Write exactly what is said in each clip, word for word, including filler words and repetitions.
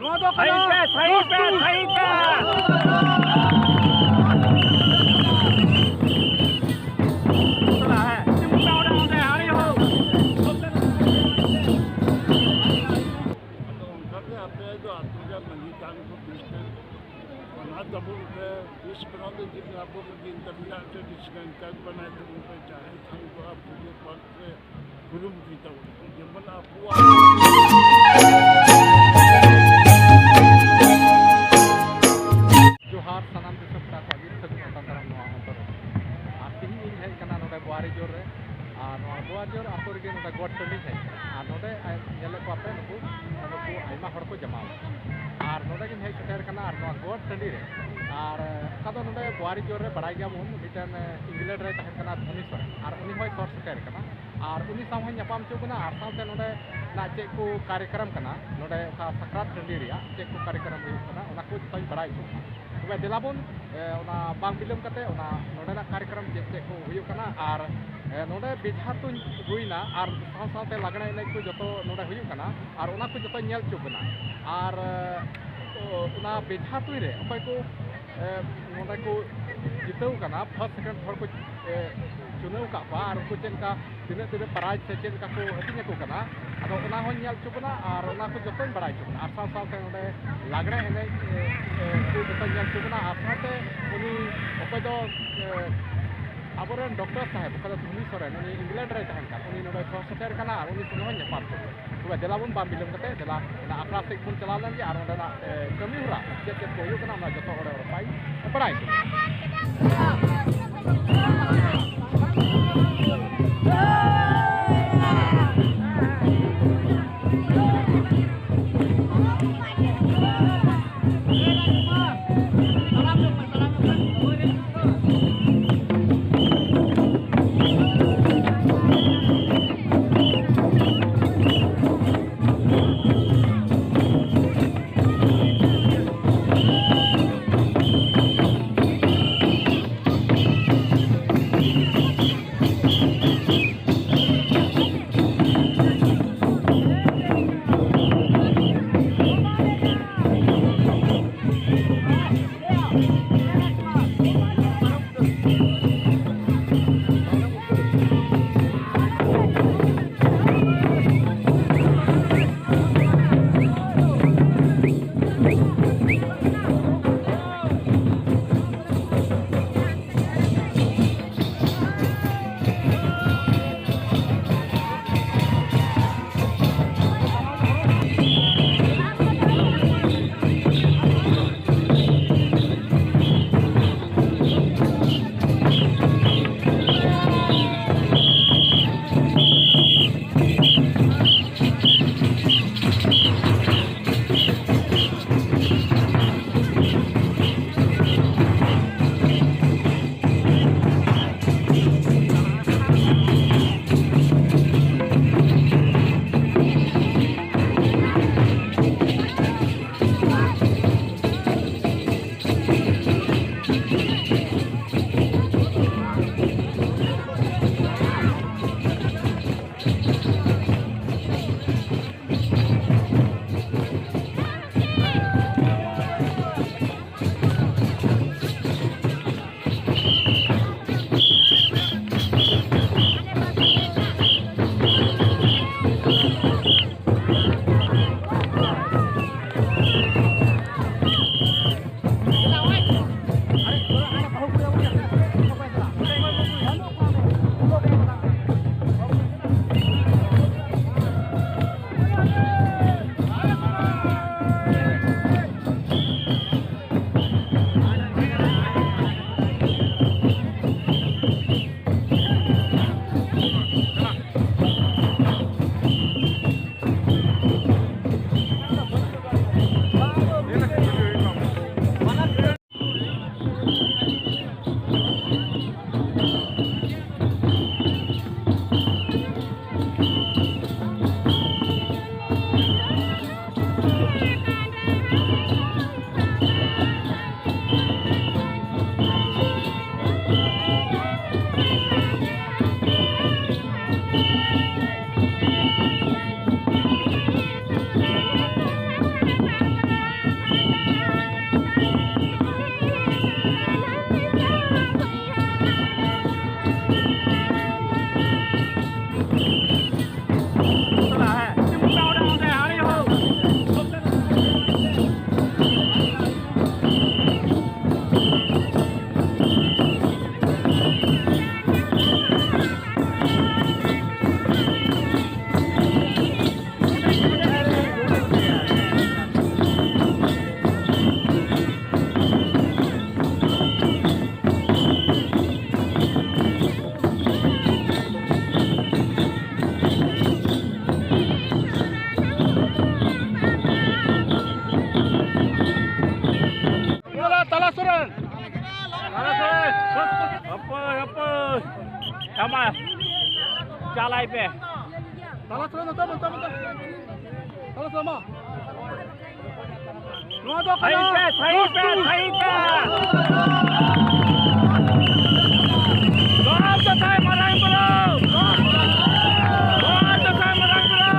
ᱱᱚᱣᱟ ᱫᱚ ᱠᱟᱱᱟ ᱥᱟᱹᱦᱤ ᱯᱮ, ᱥᱟᱹᱦᱤ ᱯᱮ, ᱥᱟᱹᱦᱤ ᱯᱮ᱾ ᱟᱫᱚ ᱚᱱᱠᱟᱜᱮ ᱟᱯᱮ ᱫᱚ ᱟᱹᱛᱩ ᱨᱮᱭᱟᱜ ᱢᱟᱺᱡᱷᱤ ᱛᱷᱟᱱ ᱠᱚ ᱠᱷᱨᱤᱥᱴᱟᱱ ᱚᱱᱟ ᱛᱟᱵᱚᱱ ᱯᱮ, ᱛᱤᱥ ᱠᱷᱚᱱᱟᱜ ᱫᱚ ᱡᱩᱫᱤ ᱟᱵᱚ ᱠᱚ ᱫᱤᱱ ᱛᱟᱵᱚᱱᱟ, ᱮᱱᱛᱮ ᱰᱤᱥᱴᱮᱱᱥ ᱵᱟᱱᱟᱭ ᱛᱟᱵᱚᱱ ᱯᱮ, ᱡᱟᱦᱮᱨ ᱛᱷᱟᱱ ᱠᱚ ᱟᱵᱚ ᱜᱮ ᱯᱟᱨᱠ ᱨᱮ ᱠᱩᱨᱩᱢᱩᱴᱩᱭ ᱛᱟᱵᱚᱱ ᱯᱮ, ᱡᱮᱢᱚᱱ ᱟᱵᱚᱣᱟᱜ ᱡᱚᱦᱟᱨ ᱥᱟᱱᱟᱢ ᱫᱤᱥᱚᱢ ᱯᱮᱲᱟ ᱠᱚ ᱟᱹᱰᱤ ᱥᱟᱹᱜᱩᱱ ᱟᱛᱟᱝ ᱫᱟᱨᱟᱢ ᱱᱚᱣᱟ ᱚᱱᱛᱚᱨ ᱨᱮ᱾ ᱟᱨ ᱛᱮᱦᱮᱧ ᱤᱧ ᱦᱮᱡ ᱟᱠᱟᱱᱟ ᱱᱚᱰᱮ ᱵᱳᱣᱟᱨᱤᱡᱳᱨ ᱨᱮ᱾ ᱟᱨ ᱱᱚᱣᱟ ᱵᱳᱣᱟᱨᱤᱡᱳᱨ ᱟᱛᱳ ᱨᱮᱜᱮ ᱱᱚᱰᱮ ᱜᱚᱴ ᱴᱟᱺᱰᱤᱧ ᱦᱮᱡ ᱟᱠᱟᱱᱟ᱾ ᱟᱨ ᱱᱚᱰᱮ ᱟᱭ-, ᱧᱮᱞᱮᱫ ᱠᱚᱣᱟ ᱯᱮ ᱱᱩᱠᱩ, ᱱᱩᱠᱩ ᱟᱭᱢᱟ ᱦᱚᱲ ᱠᱚ ᱡᱟᱢᱟ ᱟᱠᱟᱱᱟ᱾ ᱟᱨ ᱱᱚᱰᱮ ᱜᱤᱧ ᱦᱮᱡ ᱥᱮᱴᱮᱨ ᱟᱠᱟᱱᱟ᱾ ᱟᱨ ᱱᱚᱣᱟ ᱜᱚᱴ ᱴᱟᱺᱰᱤ ᱨᱮ, ᱟᱨ ᱚᱠᱟ ᱫᱚ ᱱᱚᱰᱮ ᱵᱳᱣᱟᱨᱤᱡᱳᱨ ᱨᱮ ᱵᱟᱲᱟᱭ ᱜᱮᱭᱟᱵᱚᱱ, ᱢᱤᱫᱴᱮᱱ ᱤᱝᱞᱮᱱᱰ ᱨᱮ ᱛᱟᱦᱮᱱ ᱠᱟᱱᱟ ᱫᱷᱚᱱᱤ ᱥᱚᱨᱮᱱ, ᱟᱨ ᱩᱱᱤ ᱦᱚᱸᱭ ᱥᱚᱨ ᱥᱮᱴᱮᱨ ᱟᱠᱟᱱᱟ᱾ ᱟᱨ ᱩᱱᱤ ᱥᱟᱶ ᱦᱚᱸᱧ ᱧᱟᱯᱟᱢ ᱦᱚᱪᱚ ᱠᱟᱱᱟ᱾ ᱟᱨ ᱥᱟᱶᱛᱮ ᱱᱚᱰᱮ ᱱᱟᱜ ᱪᱮᱫ ᱠᱚ ᱠᱟᱨᱭᱚᱠᱨᱚᱢ ᱠᱟᱱᱟ, ᱱᱚᱰᱮ ᱚᱠᱟ ᱥᱟᱠᱨᱟᱛ ᱴᱟᱺᱰᱤ ᱨᱮᱭᱟᱜ ᱪᱮᱫ ᱠᱚ ᱠᱟᱨᱭᱚᱠᱨᱚᱢ ᱦᱩᱭᱩᱜ ᱠᱟᱱᱟ, ᱚᱱᱟ ᱠᱚ ᱡᱚᱛᱚᱧ ᱵᱟᱲᱟᱭ ᱦᱚᱪᱚ ᱠᱟᱱᱟ᱾ ᱛᱚᱵᱮ ᱫᱮᱞᱟ ᱵᱚᱱ, ᱮ, ᱚᱱᱟ ᱵᱟᱝ ᱵᱤᱞᱚᱢ ᱠᱟᱛᱮ ᱚᱱᱟ ᱱᱚᱰᱮᱱᱟᱜ ᱠᱟᱨᱭᱚᱠᱨᱚᱢ ᱪᱮᱫ ᱪᱮᱫ ᱠᱚ ᱦᱩᱭᱩᱜ ᱠᱟᱱᱟ, ᱟᱨ, ᱮ, ᱱᱚᱰᱮ ᱵᱮᱡᱷᱟ ᱛᱩᱧ ᱦᱩᱭᱱᱟ, ᱟᱨ ᱥᱟᱶ ᱥᱟᱶᱛᱮ ᱞᱟᱜᱽᱬᱮ ᱮᱱᱮᱡ ᱠᱚ ᱡᱚᱛᱚ ᱱᱚᱰᱮ ᱦᱩᱭᱩᱜ ᱠᱟᱱᱟ, ᱟᱨ ᱚᱱᱟ ᱠᱚ ᱡᱚᱛᱚᱧ ᱧᱮᱞ ᱦᱚᱪᱚ ᱠᱟᱱᱟ᱾ ᱟᱨ, ᱮ, ᱚ, ᱚᱱᱟ ᱵᱮᱡᱷᱟ ᱛᱩᱧ ᱨᱮ ᱚᱠᱚᱭ ᱠᱚ, ᱮ, ᱱᱚᱰᱮ ᱠᱚ ᱡᱤᱛᱟᱹᱣ ᱠᱟᱱᱟ, ᱯᱷᱟᱥᱴ ᱥᱮᱠᱮᱱᱰ ᱛᱷᱟᱨᱰ ᱠᱚ, ᱮ, ᱪᱩᱱᱟᱹᱣ ᱟᱠᱟᱫ ᱠᱚᱣᱟ, ᱟᱨ ᱩᱱᱠᱩ ᱪᱮᱫ ᱞᱮᱠᱟ, ᱛᱤᱱᱟᱹᱜ ᱛᱤᱱᱟᱹᱜ ᱯᱨᱟᱭᱤᱡᱽ ᱥᱮ ᱪᱮᱫ ᱞᱮᱠᱟ ᱠᱚ ᱦᱟᱹᱴᱤᱧ ᱟᱠᱚ ᱠᱟᱱᱟ, ᱟᱫᱚ ᱚᱱᱟ ᱦᱚᱸᱧ ᱧᱮᱞ ᱦᱚᱪᱚ ᱠᱟᱱᱟ ᱟᱨ ᱚᱱᱟ ᱠᱚ ᱡᱚᱛᱚᱧ ᱵᱟᱲᱟᱭ ᱦᱚᱪᱚ ᱠᱟᱱᱟ᱾ ᱟᱨ ᱥᱟᱶ ᱥᱟᱶᱛᱮ ᱱᱚᱰᱮ ᱞᱟᱜᱽᱬᱮ ᱮᱱᱮᱡ, ᱮ, ᱮ, ᱠᱚ ᱡᱚᱛᱚᱧ ᱧᱮᱞ ᱦᱚᱪᱚ ᱠᱟᱱᱟ᱾ ᱟᱨ ᱥᱟᱶᱛᱮ ᱩᱱᱤ ᱚᱠᱚᱭ ᱫᱚ, ᱮ, ᱟᱵᱚᱨᱮᱱ ᱰᱚᱠᱴᱚᱨ ᱥᱟᱦᱮᱵᱽ, ᱚᱠᱚᱭ ᱫᱚ ᱫᱷᱚᱱᱤ ᱥᱚᱨᱮᱱ, ᱩᱱᱤ ᱤᱝᱞᱮᱱᱰ ᱨᱮᱭ ᱛᱟᱦᱮᱱ ᱠᱟᱱ, ᱩᱱᱤ ᱱᱚᱰᱮ ᱥᱚᱦᱚᱨ ᱥᱮᱴᱮᱨ ᱠᱟᱱᱟ ᱟᱨ ᱩᱱᱤ ᱥᱚᱸᱜᱮ ᱦᱚᱸᱧ ᱧᱟᱯᱟᱢ ᱦᱚᱪᱚ ᱠᱟᱱᱟ᱾ ᱛᱚᱵᱮ ᱫᱮᱞᱟ ᱵᱚᱱ ᱵᱟᱝ ᱵᱤᱞᱚᱢ ᱠᱟᱛᱮ ᱫᱮᱞᱟ ᱚᱱᱟ ᱟᱠᱷᱲᱟ ᱥᱮᱫ ᱵᱚᱱ ᱪᱟᱞᱟᱣ ᱞᱮᱱ ᱜᱮ ᱟᱨ ᱚᱸᱰᱮᱱᱟᱜ, ᱮ, ᱠᱟᱹᱢᱤ ᱦᱚᱨᱟ ᱪᱮᱫ ᱪᱮᱫ ᱠᱚ ᱦᱩᱭᱩᱜ ᱠᱟᱱᱟ, ᱚᱱᱟ ᱡᱚᱛᱚ ᱚᱸᱰᱮ ᱱᱟᱯᱟᱭ ᱵᱟᱲᱟᱭ ᱦᱚᱪᱚ ᱠᱚᱣᱟ᱾ ᱯᱮ᱾ ᱛᱟᱞᱟ ᱥᱮᱫ ᱱᱚᱛᱮ, ᱱᱚᱛᱮ, ᱱᱚᱛᱮ᱾ ᱛᱟᱞᱟ ᱥᱮᱫ ᱢᱟ᱾ ᱱᱚᱣᱟ ᱫᱚ ᱠᱟᱱᱟ ᱥᱟᱭᱤᱰ ᱯᱮ, ᱥᱟᱭᱤᱰ ᱯᱮ, ᱥᱟᱭᱤᱰ ᱯᱮ᱾ ᱡᱚᱦᱟᱨ ᱫᱟᱸᱥᱟᱭ ᱢᱟᱨᱟᱝ ᱵᱩᱨᱩ᱾ ᱡᱚᱦᱟᱨ ᱫᱟᱸᱥᱟᱭ ᱢᱟᱨᱟᱝ ᱵᱩᱨᱩ᱾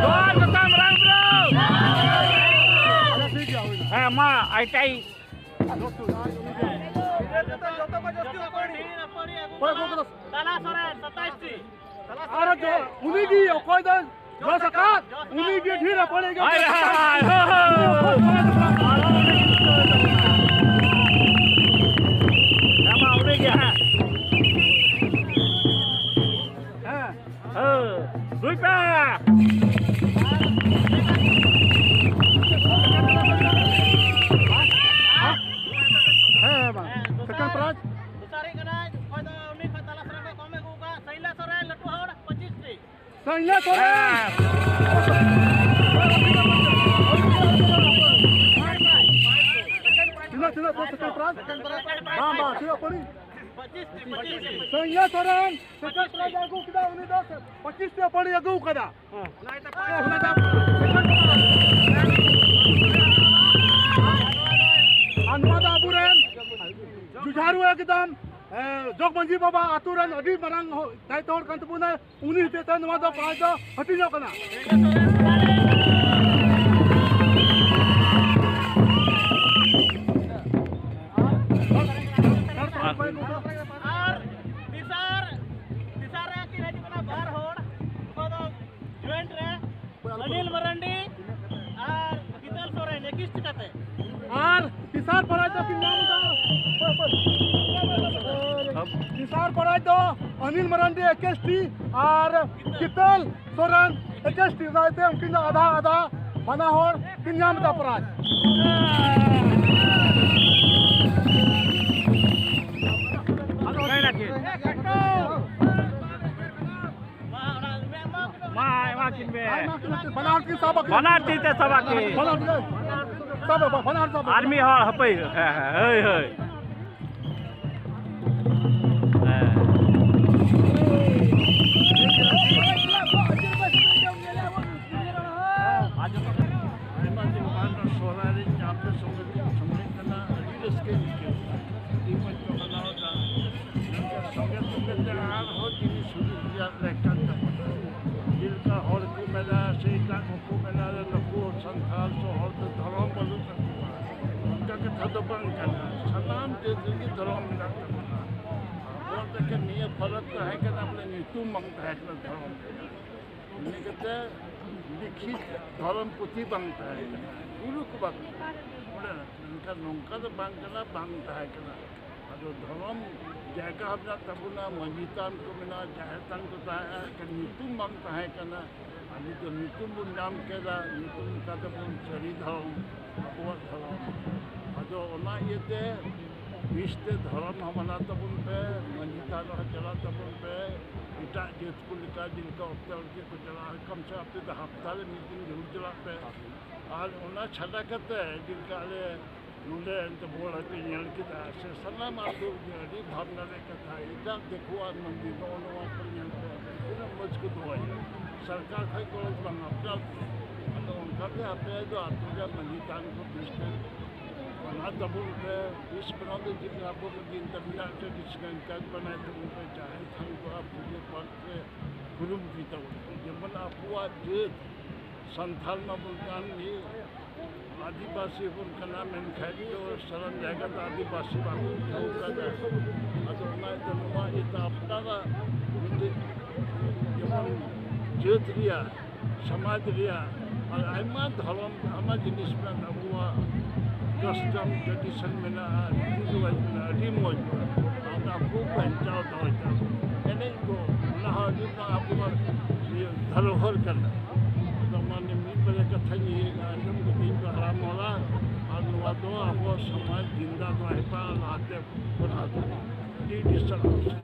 ᱡᱚᱦᱟᱨ ᱫᱟᱸᱥᱟᱭ ᱢᱟᱨᱟᱝ ᱵᱩᱨᱩ᱾ ᱦᱮᱸ, ᱢᱟ, ᱟᱭ ᱴᱟᱭ᱾ ᱛᱟᱞᱟ ᱥᱚᱨᱮᱱ, ᱥᱟᱛᱟᱭᱤᱥ ᱴᱤ᱾ ᱟᱨ ᱡᱚ-, ᱩᱱᱤ ᱜᱮ ᱚᱠᱚᱭ ᱫᱚ ᱡᱚᱥ ᱟᱠᱟᱫ, ᱩᱱᱤ ᱜᱮ ᱰᱷᱮᱨ ᱦᱚᱯᱚᱱ ᱜᱮ ᱦᱳᱭ, ᱦᱳᱭ, ᱦᱳᱭ, ᱦᱳᱭ᱾ ᱦᱮᱸ, ᱢᱟ, ᱩᱱᱤ ᱜᱮ, ᱦᱮᱸ᱾ ᱦᱮᱸ᱾ ᱦᱳᱭ, ᱫᱩᱭ ᱯᱮ᱾ ᱦᱮᱸ, ᱦᱮᱸ, ᱢᱟ᱾ Second prize. ᱫᱚᱥᱟᱨᱤᱡ ᱠᱟᱱᱟᱭ, ᱚᱠᱚᱭ ᱫᱚ ᱩᱱᱤ ᱠᱷᱚᱱ ᱛᱟᱞᱟ ᱥᱮᱨᱮᱧ ᱠᱚ ᱠᱚᱢᱮ ᱟᱹᱜᱩ ᱠᱟᱜᱼᱟ, ᱥᱟᱹᱭᱞᱟ ᱥᱚᱨᱮᱱ, ᱞᱟᱹᱴᱩ ᱦᱚᱲ, ᱯᱚᱸᱪᱤᱥ ᱴᱤ᱾ ᱥᱟᱹᱭᱞᱟ ᱥᱚᱨᱮᱱ᱾ ᱦᱮᱸ᱾ ᱛᱤᱱᱟᱹᱜ, ᱛᱤᱱᱟᱹᱜ, ᱛᱤᱱᱟᱹᱜ ᱥᱮᱠᱮᱱᱰ ᱯᱨᱟᱭᱤᱡᱽ? ᱵᱟᱝ, ᱵᱟᱝ, ᱛᱤᱱᱟᱹᱜ ᱯᱟᱹᱲᱤ? ᱯᱚᱸᱪᱤᱥ ᱴᱤ, ᱯᱚᱸᱪᱤᱥ ᱴᱤ᱾ ᱥᱟᱹᱭᱞᱟ ᱥᱚᱨᱮᱱ ᱥᱮᱠᱮᱱᱰ ᱯᱨᱟᱭᱤᱡᱽ ᱟᱹᱜᱩ ᱠᱮᱫᱟ, ᱩᱱᱤ ᱫᱚ ᱯᱚᱸᱪᱤᱥ ᱴᱤ ᱯᱟᱹᱲᱤ ᱟᱹᱜᱩ ᱠᱟᱫᱟ᱾ ᱦᱮᱸ᱾ ᱚᱱᱟ ᱫᱚ ᱥᱮᱠᱮᱱᱰ ᱯᱨᱟᱭᱤᱡᱽ᱾ ᱟᱨ ᱱᱚᱣᱟ ᱫᱚ ᱟᱵᱚᱨᱮᱱ ᱡᱩᱡᱷᱟᱨᱩ ᱮᱠᱫᱚᱢ, ᱮ, ᱡᱚᱜᱽ ᱢᱟᱹᱡᱷᱤ ᱵᱟᱵᱟ ᱟᱛᱳ ᱨᱮᱱ ᱟᱹᱰᱤ ᱢᱟᱨᱟᱝ ᱦᱚ-, ᱫᱟᱭᱤᱛᱛᱚ ᱦᱚᱲ ᱠᱟᱱ ᱛᱟᱵᱚᱱᱟᱭ᱾ ᱩᱱᱤ ᱦᱚᱛᱮᱡ ᱛᱮ ᱱᱚᱣᱟ ᱫᱚ ᱯᱨᱟᱭᱤᱡᱽ ᱫᱚ ᱦᱟᱹᱴᱤᱧᱚᱜ ᱠᱟᱱᱟ᱾ ᱟᱨ ᱛᱮᱥᱟᱨ, ᱛᱮᱥᱟᱨ ᱨᱮ ᱠᱤᱱ ᱦᱤᱡᱩᱜ ᱠᱟᱱᱟ ᱵᱟᱨ ᱦᱚᱲ, ᱚᱠᱚᱭ ᱫᱚ ᱡᱚᱭᱮᱱᱴ ᱨᱮ ᱚᱱᱤᱞ ᱢᱟᱨᱟᱱᱰᱤ ᱟᱨ ᱜᱤᱫᱟᱹᱞ ᱥᱚᱨᱮᱱ ᱮᱠᱤᱥ ᱴᱤ ᱠᱟᱛᱮ᱾ ᱟᱨ ᱛᱮᱥᱟᱨ ᱯᱨᱟᱭᱤᱡᱽ ᱫᱚ ᱠᱤᱱ ᱧᱟᱢ ᱮᱫᱟ᱾ ᱛᱮᱥᱟᱨ ᱯᱨᱟᱭᱤᱡᱽ ᱫᱚ ᱚᱱᱤᱞ ᱢᱟᱨᱟᱱᱰᱤ ᱮᱠᱤᱥ ᱴᱤ ᱟᱨ ᱜᱤᱫᱟᱹᱞ ᱥᱚᱨᱮᱱ ᱮᱠᱤᱥ ᱴᱤ ᱫᱟᱨᱟᱭ ᱛᱮ ᱩᱱᱠᱤᱱ ᱫᱚ ᱟᱫᱷᱟ ᱟᱫᱷᱟ ᱵᱟᱱᱟ ᱦᱚᱲ ᱠᱤᱱ ᱧᱟᱢ ᱮᱫᱟ ᱯᱨᱟᱭᱤᱡᱽ᱾ ᱢᱟ, ᱮᱢᱟ ᱠᱤᱱ ᱢᱮ᱾ ᱟᱭᱢᱟ ᱠᱤᱱ ᱟᱛᱮ ᱵᱟᱱᱟᱨ ᱠᱤᱱ ᱥᱟᱵ ᱟᱹᱠᱤᱱ᱾ ᱵᱟᱱᱟᱨ ᱛᱤ ᱛᱮ ᱥᱟᱵ ᱟᱹᱠᱤᱱ᱾ ᱵᱟᱱᱟᱨ ᱛᱤ ᱛᱮ᱾ ᱥᱟᱵ ᱟᱠᱚ, ᱵᱟᱱᱟᱨ ᱥᱟᱵ ᱟᱠᱚ᱾ ᱟᱨ ᱢᱤᱫ ᱦᱚᱲ ᱦᱟᱹᱯᱟᱹᱭ᱾ ᱦᱮᱸ, ᱦᱮᱸ, ᱦᱳᱭ, ᱦᱳᱭ᱾ ᱦᱮᱸ᱾ ᱥᱮ ᱮᱴᱟᱜ ᱠᱚᱠᱚ ᱢᱮᱱᱟ ᱡᱮ ᱱᱩᱠᱩ ᱥᱟᱱᱛᱟᱲ ᱥᱮ ᱦᱚᱲ ᱫᱚ ᱫᱷᱚᱨᱚᱢ ᱵᱟᱹᱱᱩᱜ ᱛᱟᱠᱚᱣᱟ᱾ ᱚᱱᱠᱟ ᱠᱟᱛᱷᱟ ᱫᱚ ᱵᱟᱝ ᱠᱟᱱᱟ᱾ ᱥᱟᱱᱟᱢ ᱡᱟᱹᱛ ᱨᱮᱜᱮ ᱫᱷᱚᱨᱚᱢ ᱢᱮᱱᱟᱜ ᱛᱟᱵᱚᱱᱟ᱾ ᱟᱵᱚᱣᱟᱜ ᱫᱚ ᱮᱠᱮᱱ ᱱᱤᱭᱟᱹ ᱯᱷᱟᱨᱟᱠ ᱛᱟᱦᱮᱸ ᱠᱟᱱᱟ, ᱵᱚᱞᱮ ᱧᱩᱛᱩᱢ ᱵᱟᱝ ᱛᱟᱦᱮᱸ ᱠᱟᱱᱟ ᱫᱷᱚᱨᱚᱢ ᱨᱮᱭᱟᱜ᱾ ᱤᱱᱟᱹ ᱠᱟᱛᱮ ᱞᱤᱠᱷᱤᱛ ᱫᱷᱚᱨᱚᱢ ᱯᱩᱛᱷᱤ ᱵᱟᱝ ᱛᱟᱦᱮᱸ ᱠᱟᱱᱟ, ᱜᱩᱨᱩ ᱠᱚ ᱵᱟᱝ ᱛᱟᱦᱮᱸ ᱠᱟᱱᱟ᱾ ᱚᱸᱰᱮ ᱢᱮᱱᱠᱷᱟᱱ ᱱᱚᱝᱠᱟ ᱫᱚ ᱵᱟᱝ ᱠᱟᱱᱟ, ᱵᱟᱝ ᱛᱟᱦᱮᱸ ᱠᱟᱱᱟ᱾ ᱟᱫᱚ ᱫᱷᱚᱨᱚᱢ ᱡᱟᱭᱜᱟ ᱦᱚᱸ ᱢᱮᱱᱟᱜ ᱛᱟᱵᱚᱱᱟ, ᱢᱟᱹᱡᱷᱤ ᱛᱷᱟᱱ ᱠᱚ ᱢᱮᱱᱟᱜᱼᱟ, ᱡᱟᱦᱮᱨ ᱛᱷᱟᱱ ᱠᱚ ᱛᱟᱦᱮᱸ ᱠᱟᱱᱟ, ᱧᱩᱛᱩᱢ ᱵᱟᱝ ᱛᱟᱦᱮᱸ ᱠᱟᱱᱟ᱾ ᱟᱨ ᱱᱤᱛᱚᱜ ᱧᱩᱛᱩᱢ ᱵᱚᱱ ᱧᱟᱢ ᱠᱮᱫᱟ, ᱧᱩᱛᱩᱢ ᱞᱮᱠᱟ ᱛᱮᱵᱚᱱ ᱥᱟᱹᱨᱤ ᱫᱷᱚᱨᱚᱢ, ᱟᱵᱚᱣᱟᱜ ᱫᱷᱚᱨᱚᱢ᱾ ᱟᱫᱚ ᱚᱱᱟ ᱤᱭᱟᱹᱛᱮ ᱵᱮᱥᱛᱮ ᱫᱷᱚᱨᱚᱢ ᱦᱚᱸ ᱢᱟᱱᱟᱣ ᱛᱟᱵᱚᱱ ᱯᱮ, ᱢᱟᱹᱡᱷᱤ ᱛᱷᱟᱱ ᱦᱚᱸ ᱪᱟᱞᱟᱜ ᱛᱟᱵᱚᱱ ᱯᱮ᱾ ᱮᱴᱟᱜ ᱡᱟᱹᱛ ᱠᱚ ᱞᱮᱠᱟ ᱡᱮᱞᱮᱠᱟ ᱚᱠᱛᱮ ᱚᱠᱛᱮ ᱠᱚ ᱪᱟᱞᱟᱜᱼᱟ, ᱠᱚᱢ ᱥᱮ ᱟᱯᱮ ᱫᱚ ᱦᱟᱯᱛᱟ ᱨᱮ ᱢᱤᱫ ᱫᱤᱱ ᱡᱟᱹᱨᱩᱲ ᱪᱟᱞᱟᱜ ᱯᱮ᱾ ᱟᱨ ᱚᱱᱟ ᱪᱷᱟᱰᱟ ᱠᱟᱛᱮ ᱡᱮᱞᱮᱠᱟ ᱟᱞᱮ ᱱᱚᱰᱮ ᱮᱱᱛᱮ ᱵᱚᱞ ᱦᱚᱭᱛᱳ ᱧᱮᱞ ᱠᱮᱫᱟ ᱥᱮ ᱥᱟᱱᱟᱢ ᱟᱹᱛᱩ ᱜᱮ ᱟᱹᱰᱤ ᱵᱷᱟᱵᱽᱱᱟ ᱨᱮᱭᱟᱜ ᱠᱟᱛᱷᱟ, ᱮᱴᱟᱜ ᱫᱤᱠᱩᱣᱟᱜ ᱢᱚᱱᱫᱤᱨ ᱱᱚᱜᱼᱚ ᱱᱚᱣᱟ ᱠᱚ ᱧᱮᱞ ᱯᱮ, ᱛᱤᱱᱟᱹᱜ ᱢᱚᱡᱽ ᱠᱚ ᱫᱚᱦᱚᱭᱟ᱾ ᱥᱚᱨᱠᱟᱨ ᱠᱷᱚᱱ ᱜᱚᱲᱚ ᱫᱚ ᱵᱟᱝ, ᱟᱯᱱᱟᱨ ᱛᱮ᱾ ᱟᱫᱚ ᱚᱱᱠᱟᱛᱮ ᱟᱯᱮ ᱫᱚ ᱟᱹᱛᱩ ᱨᱮᱭᱟᱜ ᱢᱟᱹᱡᱷᱤ ᱛᱷᱟᱱ ᱠᱚ ᱵᱮᱥ ᱛᱮ ᱢᱟᱱᱟᱣ ᱛᱟᱵᱚᱱ ᱯᱮ, ᱵᱮᱥ ᱢᱟᱱᱟᱣ ᱫᱚ ᱪᱮᱫ ᱟᱵᱚ ᱢᱟᱹᱡᱷᱤ ᱛᱟᱵᱚᱱᱟ, traditional ᱠᱟᱡᱽ ᱵᱟᱱᱟᱭ ᱛᱟᱵᱚᱱ ᱯᱮ, ᱡᱟᱦᱮᱨ ᱛᱷᱟᱱ ᱠᱚ ᱟᱨ ᱯᱩᱡᱟᱹ ᱯᱟᱴ ᱨᱮ ᱠᱩᱨᱩᱢᱩᱴᱩᱭ ᱛᱟᱵᱚᱱ ᱯᱮ, ᱡᱮᱢᱚᱱ ᱟᱵᱚᱣᱟᱜ ᱡᱟᱹᱛ ᱥᱟᱱᱛᱟᱲ ᱢᱟᱵᱚᱱ ᱠᱟᱱ ᱜᱮ, ᱟᱹᱫᱤᱵᱟᱹᱥᱤ ᱵᱚᱱ ᱠᱟᱱᱟ, ᱢᱮᱱᱠᱷᱟᱱ ᱫᱚ ᱥᱟᱱᱟᱢ ᱡᱟᱭᱜᱟ ᱫᱚ ᱟᱹᱫᱤᱵᱟᱹᱥᱤ ᱵᱟᱠᱚ ᱴᱷᱟᱹᱣᱠᱟᱹ ᱠᱟᱫᱟ᱾ ᱟᱫᱚ ᱚᱱᱟ ᱤᱭᱟᱹᱛᱮ ᱱᱚᱣᱟ ᱤᱭᱟᱹᱛᱮ ᱟᱯᱱᱟᱨᱟᱜ ᱢᱤᱫᱴᱮᱡ ᱡᱮᱢᱚᱱ ᱡᱟᱹᱛ ᱨᱮᱭᱟᱜ, ᱥᱚᱢᱟᱡᱽ ᱨᱮᱭᱟᱜ, ᱟᱨ ᱟᱭᱢᱟ ᱫᱷᱚᱨᱚᱢ, ᱟᱭᱢᱟ ᱡᱤᱱᱤᱥ ᱢᱮᱱᱟᱜᱼᱟ, ᱟᱵᱚᱣᱟᱜ custom tradition ᱢᱮᱱᱟᱜᱼᱟ, ᱨᱤᱛᱤ ᱨᱮᱣᱟᱡᱽ ᱢᱮᱱᱟᱜᱼᱟ, ᱟᱹᱰᱤ ᱢᱚᱡᱽ᱾ ᱚᱱᱟ ᱠᱚ ᱵᱟᱧᱪᱟᱣ ᱫᱚᱦᱚᱭ ᱛᱟᱵᱚᱱ᱾ ᱮᱱᱮᱡ ᱠᱚ, ᱚᱱᱟ ᱦᱚᱸ ᱟᱹᱰᱤ ᱢᱟᱨᱟᱝ ᱟᱵᱚᱣᱟᱜ ᱤᱭᱟᱹ ᱫᱷᱚᱨᱚᱦᱚᱨ ᱠᱟᱱᱟ᱾ ᱟᱫᱚ ᱢᱟᱱᱮ ᱢᱤᱫ ᱵᱟᱨᱭᱟ ᱠᱟᱛᱷᱟᱧ ᱤᱭᱟᱹᱭᱮᱫᱟ, ᱟᱸᱡᱚᱢ ᱠᱟᱛᱮ ᱤᱧ ᱫᱚ ᱦᱟᱲᱟᱢ ᱦᱚᱲᱟ, ᱟᱨ ᱱᱚᱣᱟ ᱫᱚ ᱟᱵᱚᱣᱟᱜ ᱥᱚᱢᱟᱡᱽ ᱡᱤᱱᱫᱟ ᱫᱚᱦᱚᱭ ᱦᱩᱭᱩᱜᱼᱟ, ᱞᱟᱦᱟᱛᱮ ᱠᱚᱨᱟᱣ ᱫᱚ᱾ ᱟᱹᱰᱤ ᱟᱹᱰᱤ ᱥᱟᱨᱦᱟᱣ᱾